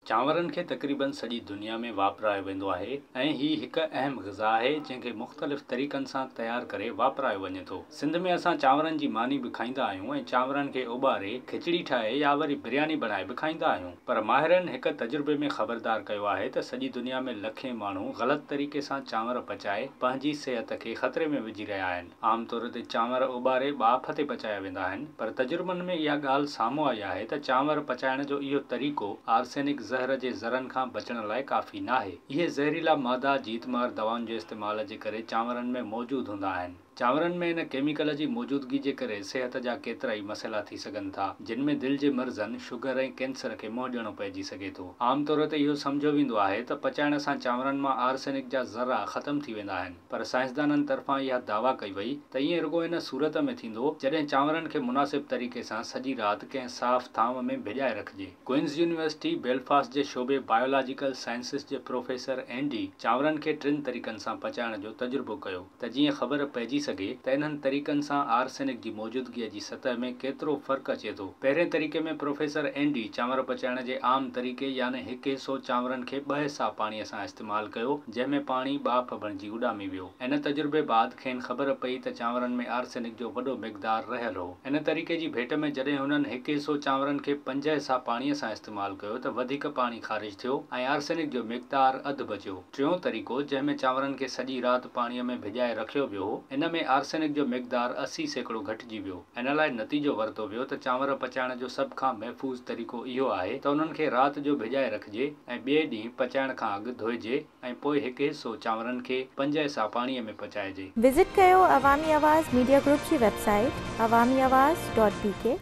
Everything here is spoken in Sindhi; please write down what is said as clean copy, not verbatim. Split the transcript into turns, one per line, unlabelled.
چانورن کي تقريبن سڄي دنيا ۾ واپرايو ويندو آهي ۽ هي هڪ اهم غذا آهي جنهن کي مختلف طريقن سان تيار ڪري واپرايو وڃي ٿو. سنڌ ۾ اسان چانورن جي ماني به کائيندا آهيون ۽ چانورن کي اٻاري کچڙي ٺاهي يا وري برياني بڻائي به کائيندا آهيون پر ماهرن هڪ تجربي ۾ خبردار ڪيو آهي ته سڄي دنيا ۾ لکين ماڻهو غلط طريقي سان چانور پچائي پنهنجي صحت کي خطري ۾ وجهي رهيا آهن. عام طور تي چانور اٻاري ٻاڦ تي پچايا ويندا آهن، پر تجربن ۾ اها ڳالهه سامهون آئي آهي ته چانور پچائڻ جو اهو طريقو آرسينڪ زهر جي ذرن کان بچڻ لاء ڪافي ناهي. اهي زهريلا مادا جيتمار دوائن جي استعمال جي ڪري چانورن ۾ موجود هوندا آهن. چانورن ۾ ان ڪيميڪل جي موجودگي جي ڪري صحت جا ڪيترائي مسئلا ٿي سگهن ٿا، جن ۾ دل جي مرضن، شگر ۽ ڪينسر کي منهن ڏيڻو پئجي سگهي ٿو. عام طور تي اهو سمجهيو ويندو آهي ته پچائڻ سان چانورن مان آرسينڪ جا ذرا ختم ٿي ويندا آهن. پر سائنسدانن طرفان اها دعويٰ ڪئي وئي ته ائين رڳو ان صورت ۾ ٿيندو جڏهن چانورن کي مناسب طريقي سان سڄي رات ڪنهن صاف ٿانو ۾ ڀڄائي رکجي. ڪوئنز يونيورسٽي بيلفاسٽ جي شعبي بايولاجيڪل سائنسز جي پروفيسر اينڊي چانورن کي ٽن طريقن سان پچائڻ جو تجربو ڪيو ته جيئن خبر پئجي سگهي ته انهن طريقن سان آرسينڪ جي موجودگيء جي سطح ۾ ڪيترو فرق اچي ٿو. پهرين طريقي ۾ پروفيسر اينڊي چانور پچائڻ جي عام طريقي يعني هڪ حصو چانورن کي ٻه حصا پاڻيء سان استعمال ڪيو جنهن ۾ پاڻي ٻاڦ بڻجي اڏامي ويو. ان تجربي بعد کين خبر پئي ته چانورن ۾ آرسينڪ جو وڏو مقدار رهيل هو. ان طريقي جي ڀيٽ ۾ جڏهن هنن هڪ حصو چانورن کي پنج حصا پاڻيء سان استعمال ڪيو ته وڌيڪ پاڻي خارج ٿيو ۽ آرسينڪ جو مقدار اڌ بچيو. ٽيون طريقو جنهن ۾ چانورن کي سڄي رات پاڻيء ۾ ڀڄائي رکيو ويو هو، ان ۾ آرسينڪ جو مقدار 80% گهٽجي ويو. ان لاء نتيجو ورتو ويو ته چانور پچائڻ جو سڀ کان محفوظ طريقو اهو آهي ته انهن کي رات جو ڀڄائي رکجي ۽ ٻئي ڏينهن پچائڻ کان اڳ ڌوئجي ۽ پوء هڪ حصو چانورن کي پنج حصا پاڻيء ۾ پچائجي.
وزٽ ڪيو عوامي آواز ميڊيا گروپ جي website Awami Awaz dot B K.